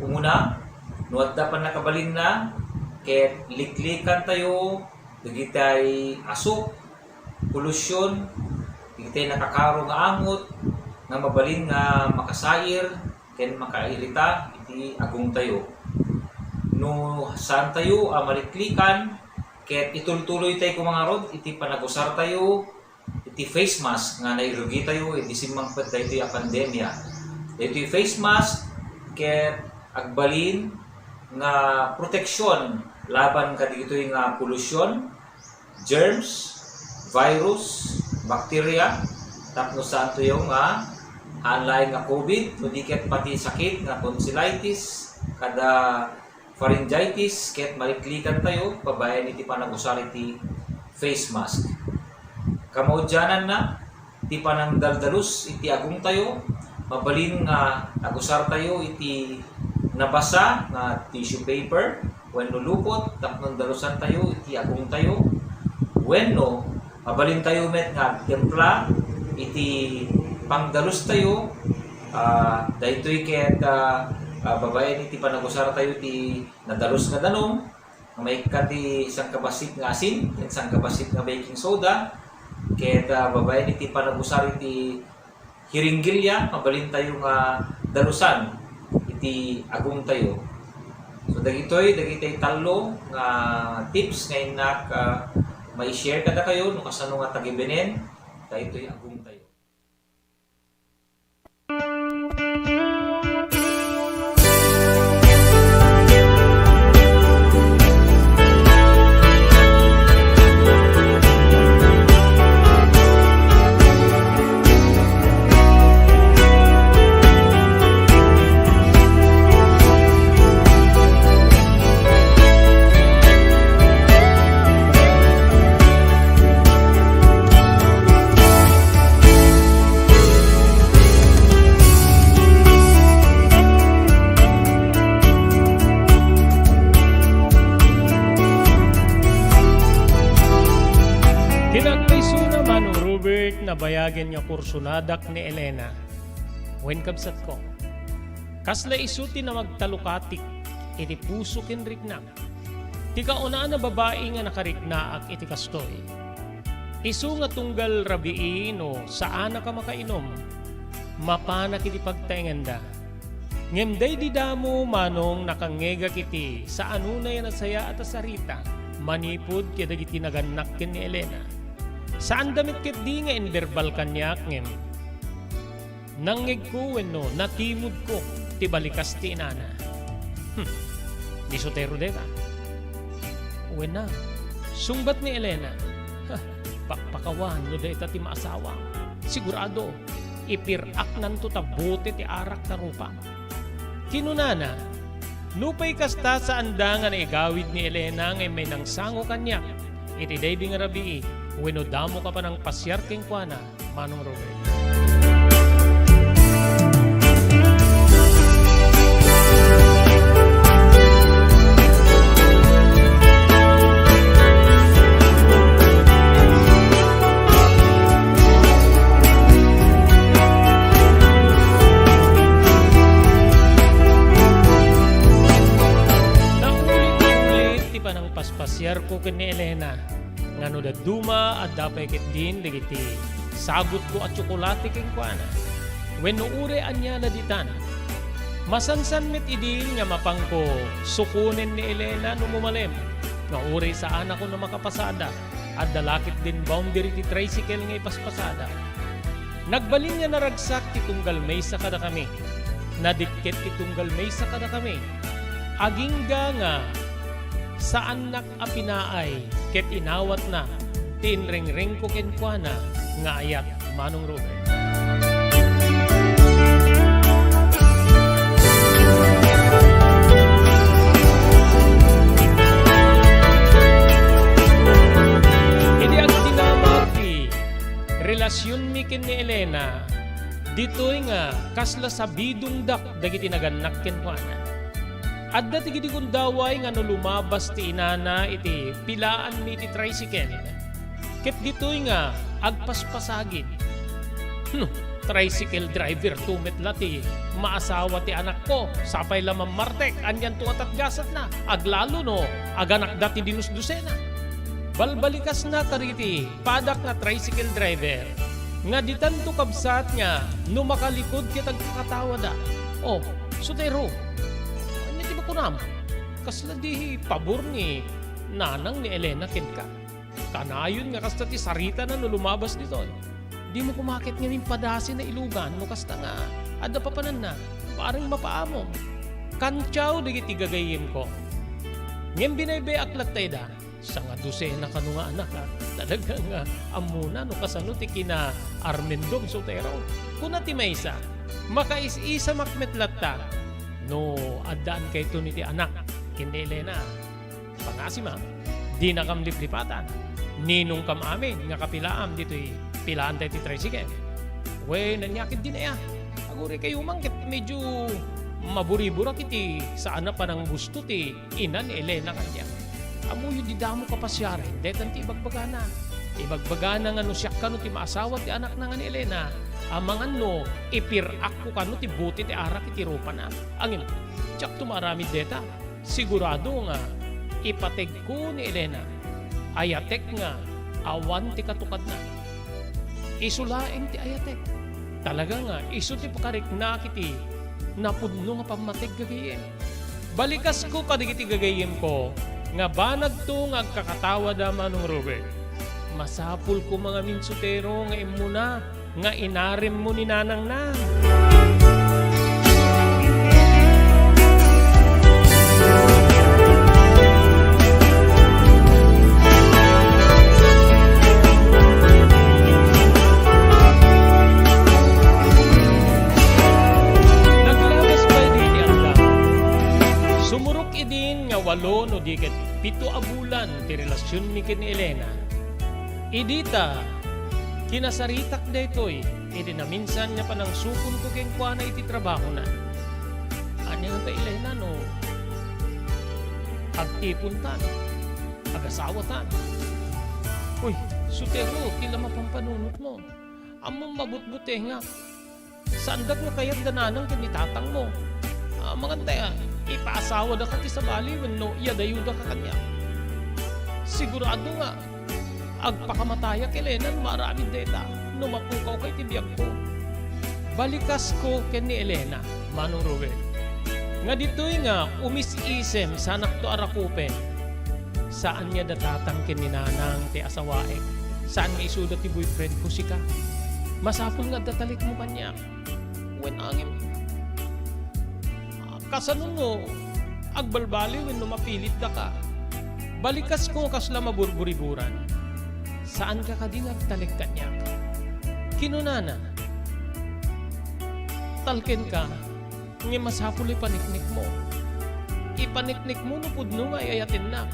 Umuna, no adda pannakabalinna ket liklikantayo dagitay asuk, polusion, dagitay nakakaro nga angot nga mabalin nga makasair ken makairita iti agongtayo. No saantayo a maliklikan, ket itultuloytay koma ngarud iti panagusartayo iti face mask nga nairugitayo iti simmangpet daytoy a pandemia. Daytoy face mask ket agbalin nga proteksion laban kadagitoy nga polusion, germs, virus, bakterya, tapno saantoyo nga Laeng nga COVID, no di ket pati sakit nga tonsillitis, kada pharyngitis, ket maliklikantayo babaen iti panagusar iti face mask. Kamaudiananna, ti panangdaldalus iti agongtayo, mabalin nga agusartayo iti nabasa nga tissue paper wenno lupot tapno dalusantayo iti agongtayo, wenno mabalintayo met nga agtempla iti pangdalustayo. Ah, daytoy ket, ah, ah, babaen iti panagusartayo ti nadalus nga danum, nga maikkat ti sangkabassit nga asin, ken sangkabassit nga baking soda, ket, ah, babaen iti panagusar iti hiringgilya, mabalintayo nga dalusan iti agongtayo. So, dagitoy, dagitoy tallo nga tips nga innak, ah, mai-share kadakayo no kasano nga tagibenen daytoy agongtayo. Kinakaisuna, Manong Robert, nabayagen nga kursunadak ni Elena. Wen, kabsatko, kasla isu ti namagtalukatik iti puso ken riknak. Ti kaunaan a babai nga nakariknaak iti kastoy, isu nga tunggal rabii no saanak a makainom, mapanak iti pagtaengenda. Ngem daydi damo, Manong, nakangngegak iti saan unay a nasayaat a sarita manipud kadagiti nagannak ken ni Elena. Saanda met ketdi nga inberbal kaniak, ngem nangngegko wenno natimudko ti balikas ti inana. Hmm, di sutero dayta. Wen a, sungbat ni Elena. Ha, pakpakawan no dayta ti maasawa. Sigurado, ipiraknanto ta bote ti arak ta rupa. Kinunana, nupay kasta, saanda nga naigawid ni Elena nga immay nangsango kaniak iti daydi nga rabii wenno damo ka panangpasiar kenkuana, Manong Robert. Naulit-ulit ti panangpaspasiarko ken ni Elena. Nga no dadduma, adda pay ketdin dagiti sagutko a tsokolate kenkuana. Wenno uray aniana ditan. Masansan met idin nga mapanko sukonen ni Elena no mumalem, nga uray saanakon a makapasada, adda la ketdin boundary ti tricycle nga ipaspasada. Nagbalin nga naragsak ti tunggal maysa kadakami. Nadikket ti tunggal maysa kadakami. Agingga nga saannak a pinaay ket inawatna ti inrengrengko kenkuana nga ayat, Manong Robert. Idi agdinamag ti relasionmi ken ni Elena, ditoy nga kasla sabidongdak dagiti nagannak kenkuana. Adda ti gidi gundaway nga no lumabas ti inana iti pilaanmi iti tricycle, ket ditoy nga agpaspasagid. No, tricycle driver to met la ti maasawa ti anakko, sapay la mammartek, anianto a tatgasatna, aglalo no aganakda ti dinusdusena. Balbalikasna kadagiti padak nga tricycle driver nga ditanto kabsat nga no makalikud ket agkakatawada. Oh, sutero, ania ti makunam? Kasla di pabor ni nanang ni Elena kenka? Kanayon nga kasta ti saritana no lumabas ditoy. Dimo koma ket ngamin padasi nailugan no kasta nga adda papananna. Bareng mapaamom. Kantiaw dagiti gagayyemko. Ngem binaybay-ak latta ida. Sangadusena kano nga anak, a, talaga nga ammona no kasano ti kinaarmendom, sutero. Kuna ti maysa, Makais-isamak met latta no addaan kayton iti anak ken ni Elena. Pangasim a, dinakam liplipatan. Ninongkam amin nga kapilaam ditoy pilaanta iti tricycle. Wen, ania ketdin aya? Aguraykayo man ket medyo maburiburak iti saan a pananggusto ti ina ni Elena kaniak. Ammoyo, dida met kapasiaren daytan ti ibagbagana. Ibagbagana nga no siak kano ti maasawa ti anakna nga ni Elena, amangan no ipirakko kano ti bote ti arak iti rupana. Ngem, diakto maaramid dayta. Sigurado nga ipategko ni Elena. Ayatek nga awan ti katukadna. Isu laeng ti ayatek. Talaga nga isu ti pakariknaak iti napudno nga pammateg, gagayyem. Balikasko kadagiti gagayyemko nga banagto nga agkakatawada, Manong Robert. Masapul koma ngamin, sutero, nga immuna nga inaremmo ni nanangna. Naglabas pay daydi aldaw. Sumurok idin nga walo no di ket pito a bulan ti relasionmi ken ni Elena. Idi ta kinasaritak daytoy, idi naminsan nga panangsukonko kenkuana iti trabahona. Ania ngata, Elena, no agtipontan, agasawatan? Uy, sutero, ti la mapampanunotmo. Ammom, mabutbutengak. Saandak nga kayat da nanang ken ni tatangmo. Amangan ta, ipaasawadaka ti sabali wenno iyadayodaka kaniak. Sigurado nga agpakamatayak, Elena, no maaramid dayta, no mapukawka iti biagko. Balikasko ken ni Elena, Manong Ruel, nga ditoy nga umis-isem, saanakto a rakupen. Saan nga da tatang ken ni nanang ti asawaek. Saan nga isuda ti boyfriendko, sika. Masapul nga adda talekmo kaniak. Wen, ngem, kasano no agbalbaliw wenno mapilitdaka? Balikasko nga kasla maburburiburan. Saanka kadi nga agtalek kaniak? Kinunana, talkenka. Ngem masapul ipaniknekmo. Ipaniknekmo no pudno nga ay-ayatennak.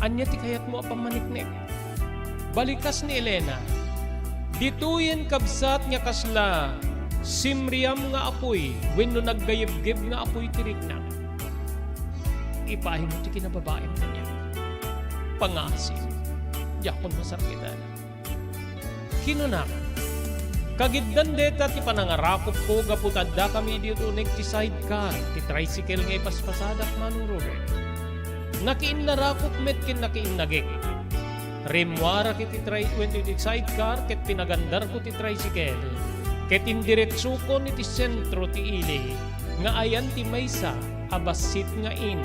Ania ti kayatmo a pammaniknek? Balikas ni Elena, ditoyen kabsat nga kasla simriam nga apuy wenno naggayebgeb nga apuy ti riknak. Ipaaymo ti kinababaim kaniak. Pangngaasim, diakon masarkitan. Kinunak, kagiddan dayta ti panangarakupko gapu ta addakami idi uneg ti sidecar ti tricycle nga ipaspasadak, Manong Robert. Nakiinnarakop met ken nakiinnagek. Rimmuarak iti tri-, wenno iti sidecar ket pinagandarko ti tricycle ket indiretsokon iti sentro ti ili nga ayan ti maysa a bassit nga inn.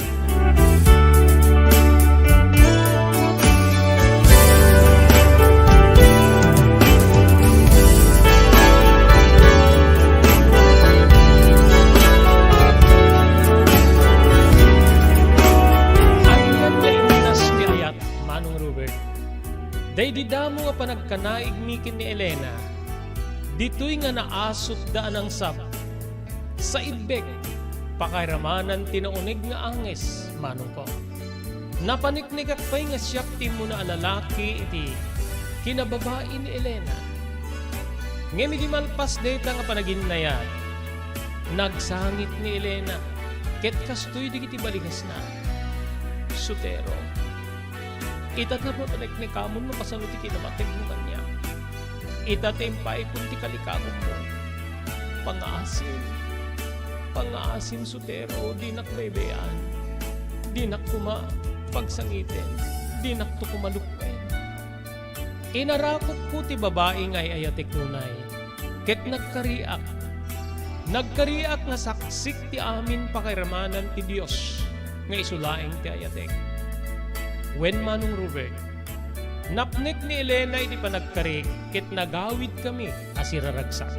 Ania nga innas ti ayat, Manong Robert? Daydi damo nga panagkanaigmi ken ni Elena, ditoy nga naasutda a nangsab. Saibbek, pakairamanan ti nauneg nga anges, manongko. Napaniknekak pay nga siak ti immuna a lalaki iti kinababai ni Elena. Ngem idi malpas dayta nga panaginnayan, nagsangit ni Elena, ket kastoy dagiti balikasna. Sutero, ita ta mapaneknekamon no kasano ti kinamategmo kaniak. Ita ti impaayko ti kalikagummo. Pangngaasim, pangngaasim, sutero, dinak baybay-an. Dinak koma pagsangiten. Dinakto koma lukpen. Inarakupko ti babai nga ay-ayatek nunay, ket nagkariak. Nagkariak nga saksik ti amin pakairamanan ti Dios nga isu laeng ti ayatek. Wen, Manong Robert, napnek ni Elena iti panagkarik ket nagawidkami a siraragsak.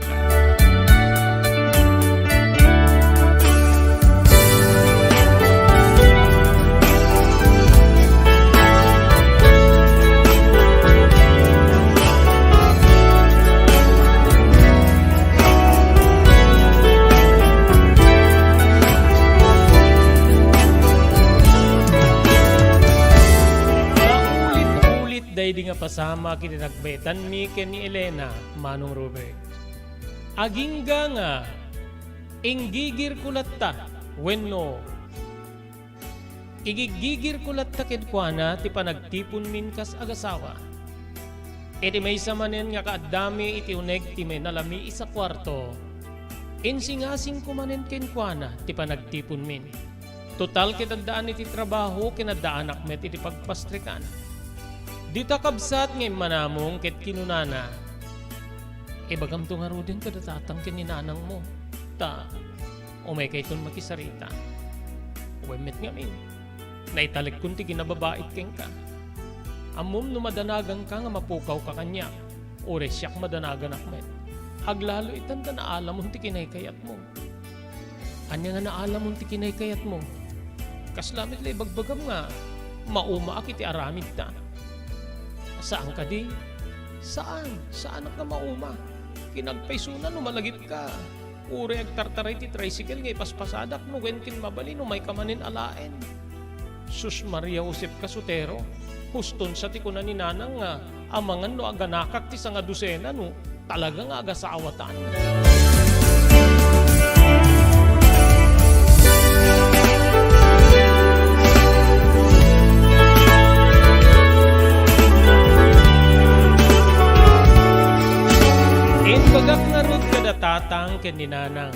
Idi nga pasamak iti nagbaetanmi ken ni Elena, Manong Robert, agingga nga inggigirko latta wenno igiggigirko latta kenkuana ti panagtiponmin kas agasawa. Iti maysa manen nga kaaddami iti uneg ti mainalamii sa kuarto, insingasingko manen kenkuana ti panagtiponmin. Total ket addaan iti trabaho ken addaanak met iti pagpastrikan. Dita kabsat nga immanamong ket kinunana, "Ibagamto ngaruden kada tatang ken ni nanangmo, ta umaykayton makisarita." Wen met ngamin, naitalekkon ti kinababait kenka. Ammom no madanaganka nga mapukawka kaniak, uray siak madanaganak met. Aglalo itan ta naalamon ti kinaykayatmo. Ania nga naalamon ti kinaykayatmo? Kasla met la ibagbagam nga maumaak iti aramidta. Saan kadi? Saan? Saanak nga mauma. Kinagpaysona no malagipka. Uray agtartaray ti tricycle nga ipaspasadak no wen ken mabalin umayka manen alaen. Sus Maria Josep kasutero, huston sa ti kuna ni Nanang nga amangan no aganakak ti sangadosena no talaga nga agasawatan. Imbagak ngarud kada tatang ken ni Nanang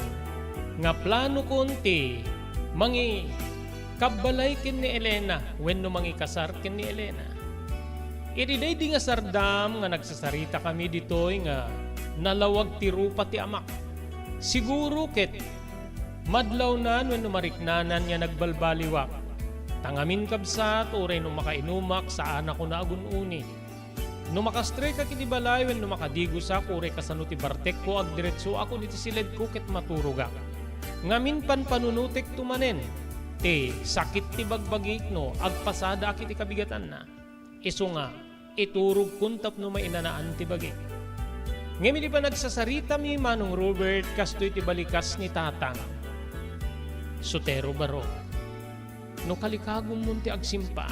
nga planokon ti mangikabbalay ken ni Elena wenno mangikasar ken ni Elena. Iti daydi nga sardam nga nagsasaritakami ditoy nga nalawag ti rupa ti amak. Siguro ket madlawnan wenno mariknanan nga nagbalbaliwak. Ta ngamin kabsat, uray no makainumak, saanakon a agun-uni. No makastrek ak iti balay wenno makadigosak, uray kasano ti bartekko, agdiretsoakon iti siledko ket maturogak. Ngamin, panpanunotekto manen ti sakit ti bagbagik no agpasadaak iti kabigatanna. Isu nga, iturogkon tapno mainanaan ti bagik. Ngem iti panagsasaritami, Manong Robert, kastoy ti balikas ni Tatang. Sutero Barok, no kalikagumon ti agsimpa,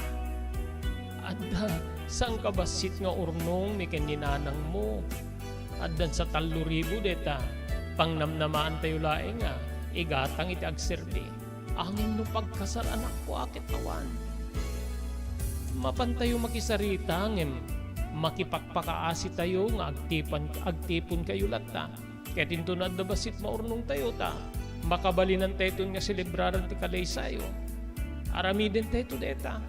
adda sangkabassit nga urnong ni ken ni nanangmo. Addan sa tallo ribu deta pangnamnamaantayo laeng nga igatang iti agserbi. Amin no pagkasar, anakko, a ket awan. Mapantayo makisarita ngem makipakpakaasitayo nga agtipan-, agtiponkayo latta. Ket inton adda bassit maurnongtayo ta makabalinantayton nga selebraran ti kalaysayyo. Aramidentayto dayta.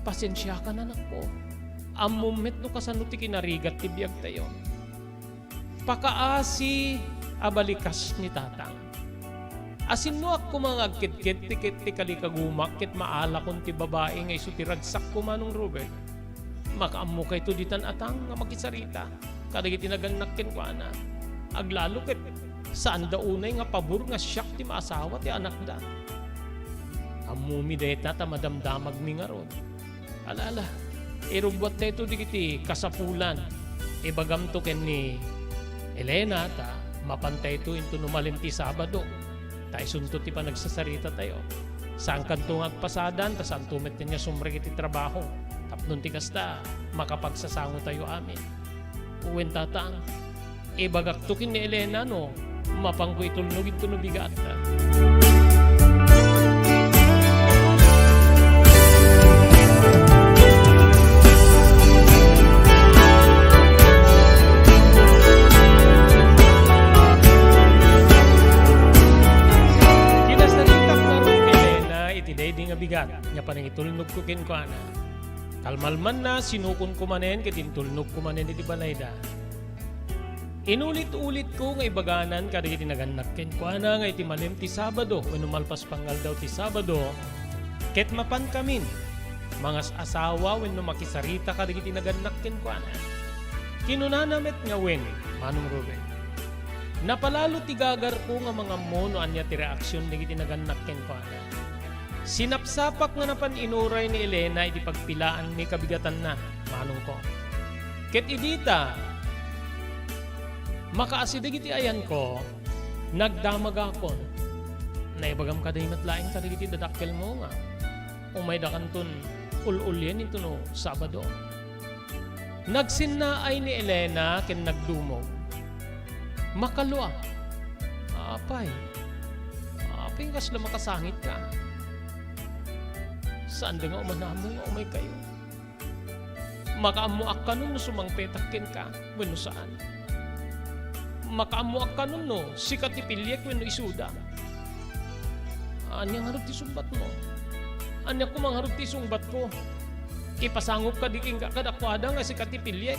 Pasensiakan, anakko. Ammom met no kasano ti kinarigat ti biagtayo. Pakaasi a balikas ni Tatang. Asinnoak koma nga agkedked ti, ti kalikagumak ket maalakon ti babai nga isu ti ragsakko, Manong Robert. Makaammokayto ditan a tang nga makisarita kadagiti nagannak kenkuana. Aglalo ket saanda unay nga pabor nga siak ti maasawa ti anakda. Ammomi dayta ta madamdamagmi ngarud. Ala, ala, irubbuattayto dagiti kasapulan. Ibagamto ken ni Elena ta mapantayto inton umalin ti Sabado. Ta isunto ti panagsasaritatayo. Saankanto nga agpasadan, ta saanto met nga sumrek iti trabaho. Tapno ti kasta, makapagsasangotayo amin. Wen, Tatang, ibagakto ken ni Elena no mapanko itulnog intono bigat. Kinasaritak ngarud ni Elena iti daydi nga bigat nga panangitulnogko kenkuana. Kalmalmanna, sinukonko manen ket intulnogko manen iti balayda. Inulit-ulitko nga ibaganan kadagiti nagannak kenkuana nga iti malem ti Sabado wenno malpas pangaldaw ti Sabado, ket mapankamin mangas-asawa wenno makisarita kadagiti nagannak kenkuana. Kinunana met nga wen, Manong Ruben. Napalalo ti gagarko nga mangammo no ania ti reaksion dagiti nagannak kenkuana. Sinapsapak nga napan inuray ni Elena iti pagpilaanmi kabigatanna, manongko. Ket idi ta makaasi dagiti ayanko, nagdamagakon. Naibagam kadi met laeng kadagiti dadakkelmo nga umaydakanton ul-ulien intono Sabado. Nagsinnaay ni Elena ken nagdumog. Makalua. Apay. Apay, kasla makasangitka. Saanda nga umanamong nga umaykayo. Makaammoak kanon no sumangpetak kenka wenno saan. Makaammoak kanon no sika ti piliek wenno isuda. Ania ngarud ti sungbatmo? Ania koma ngarud ti sungbatko? Ipasangoka di kenka kadakuada nga sika ti piliek.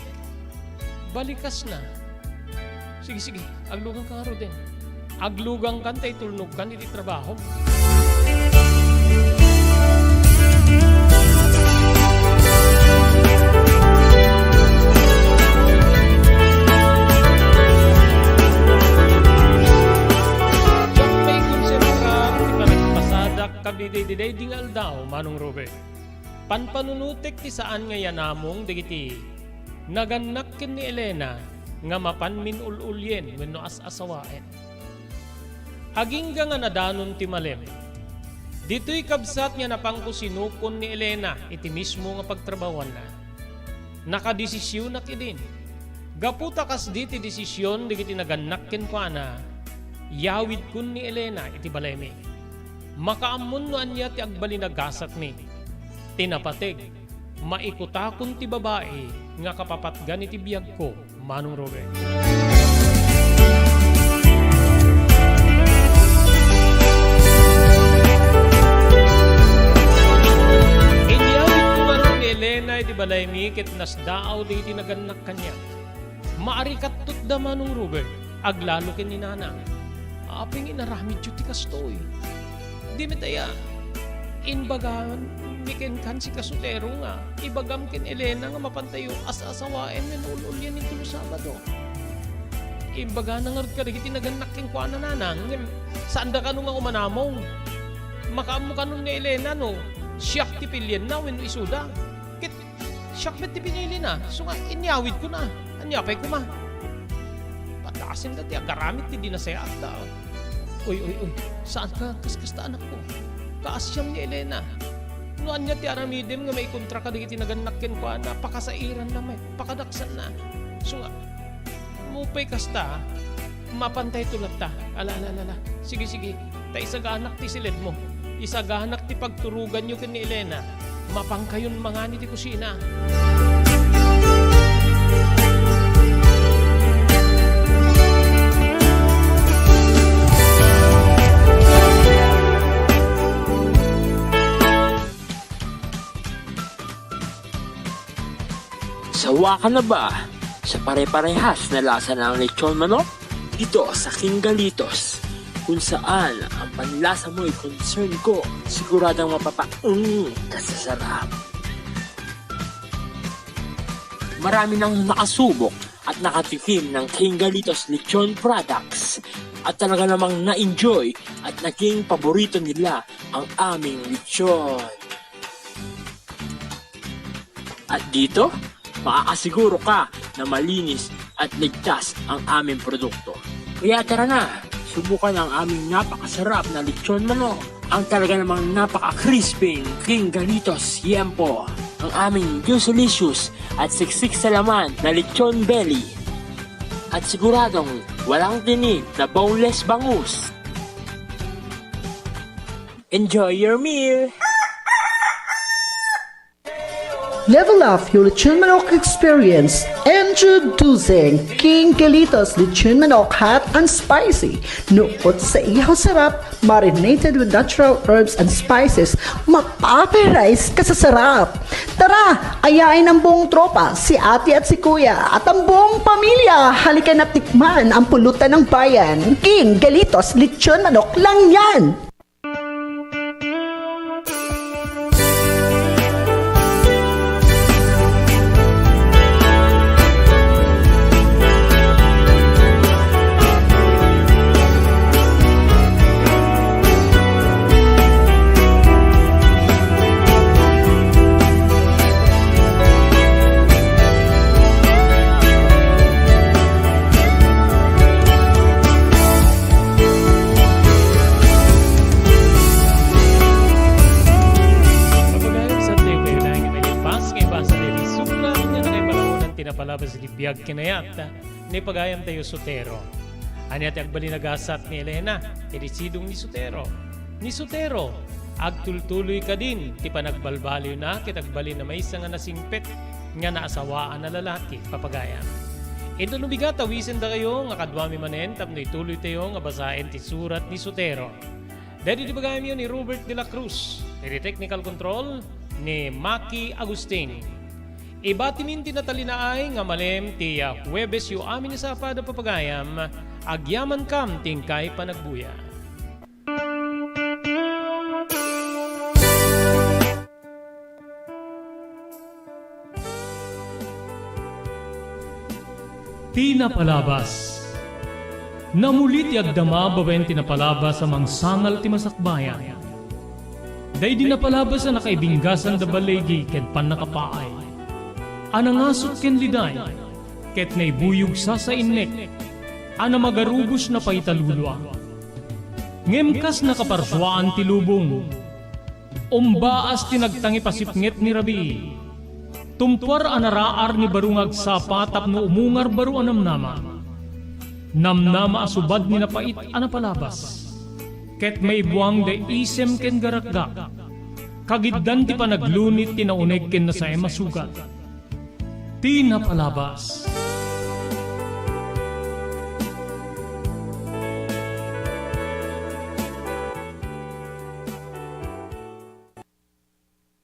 Balikasna. Sige, sige, aglugangka ngaruden. Aglugangkan ta itulnogkan iti trabahom. Diak pay konserbar ti panagpasadak kadaydi daydi nga aldaw, Manong Robert. Panpanunotek ti saan nga iyanamong dagiti nagannak ken ni Elena nga mapan min-ul-ulien wenno as-asawaen. Agingga nga nadanon ti malem, ditoy kabsat nga napangko sinukon ni Elena iti mismo nga pagtrabahoanna. Nakadesisionak idin. Gapu ta kasdi ti desision dagiti nagannak kenkuana, yawidkon ni Elena iti balaymi. Makaammon no ania ti agbalin a gasatmi. Ti napateg, maikutakon ti babai nga kapapatgan iti biagko, Manong Robert. Inyawidko ngarud ni Elena iti balaymi ket nasdaaw dagiti nagannak kaniak. Maarikatto da, Manong Robert, aglalo ken ni Nana. Apay nga inaramidyo ti kastoy? Di met aya, imbagami kenka, sika sotero, nga ibagam ken Elena nga mapantayo as-asawaen wenno ul-ulien intono Sabado. Imbagana ngarud kadagiti nagannak kenkuana, Nana, ngem saanda kano nga umanamong. Makaammo kano ni Elena no siak ti pilienna wenno isuda. Ket siak met ti pinilina, isu nga inyawidkona. Ania pay koma? Padasenda ti agaramid ti di nasayaatda. Oy, oy, oy, saanka kaskasta, anakko. Kaasiam ni Elena. No ania ti aramidem nga maikontra kadagiti nagannak kenkuana, pakasairanna met, pakadaksanna. Isu nga, Mupay kasta, mapantayto latta. Ala, ala, ala, ala. Sige, sige. Ta isaganak ti siledmo. Isaganak ti pagturoganyo ken ni Elena. Mapankayon mangan iti kusina. Sawa ka na ba sa pare-parehas na lasa ng lechon manok? Dito sa King Galitos, kung saan ang panlasa mo'y concern ko, siguradong mapapaeng ka sa sarap. Marami nang nakasubok at nakatikim ng King Galitos Lechon Products at talaga namang na-enjoy at naging paborito nila ang aming lechon. At dito, makakasiguro ka na malinis at ligtas ang aming produkto. Kaya tara na, subukan ang aming napakasarap na lechon manok, ang talaga namang napaka-crispy King Galitos Yempo, ang aming juicy-licious at siksik sa laman na lechon belly, at siguradong walang tinik na boneless bangus. Enjoy your meal! Level up your lechon manok experience. Introducing King Galitos Lechon Manok Hot and Spicy. Nukot sa ihaw sarap, marinated with natural herbs and spices, mapaparize ka sa sarap. Tara, ayain ang buong tropa, si ate at si kuya, at ang buong pamilya. Halika na tikman ang pulutan ng bayan. King Galitos Lechon Manok lang yan. palabas iti biag ken ayat ni pagayamtayo Sotero. Ania ti agbalin a gasat ni Elena iti sidong ni Sotero? Ni Sotero, agtultuloy kadin ti panagbalbaliwna ket agbalin a maysa nga nasingpet nga naasawaan a lalaki, papagayam. Inton umigat, awisendakayo nga kaduami manen tapno ituloytayo nga basaen ti surat ni Sotero. Daydi ti pagayamyo ni Robert de la Cruz, iti technical control ni Maki Agustin. Ibatimin ti Natalinaay nga malem ti, ah, Huwebes yo amin a sapada, papagayam, agyamankam ti inkay panagbuya. Ti napalabas. Namuli ti agdama babaen ti napalabas a mangsangal ti masakbayan. Daydi napalabas a nakaibinggasan da baligi ken pannakapaay, a nangasut ken liday, ket naibuyog sasainnek, a namagarubos na paitalulua. Ngem kas nakaparsuaan ti lubong, umbaas ti nagtangipasipnget ni rabii. Tumpuar a naraar ni baro nga agsapa tapno umungar baro a namnama. Namnama a subad ni napait a napalabas. Ket maibuang da isem ken garakgak. Kagiddan ti panaglunit ti nauneg ken nasaem a sugat. Ti napalabas.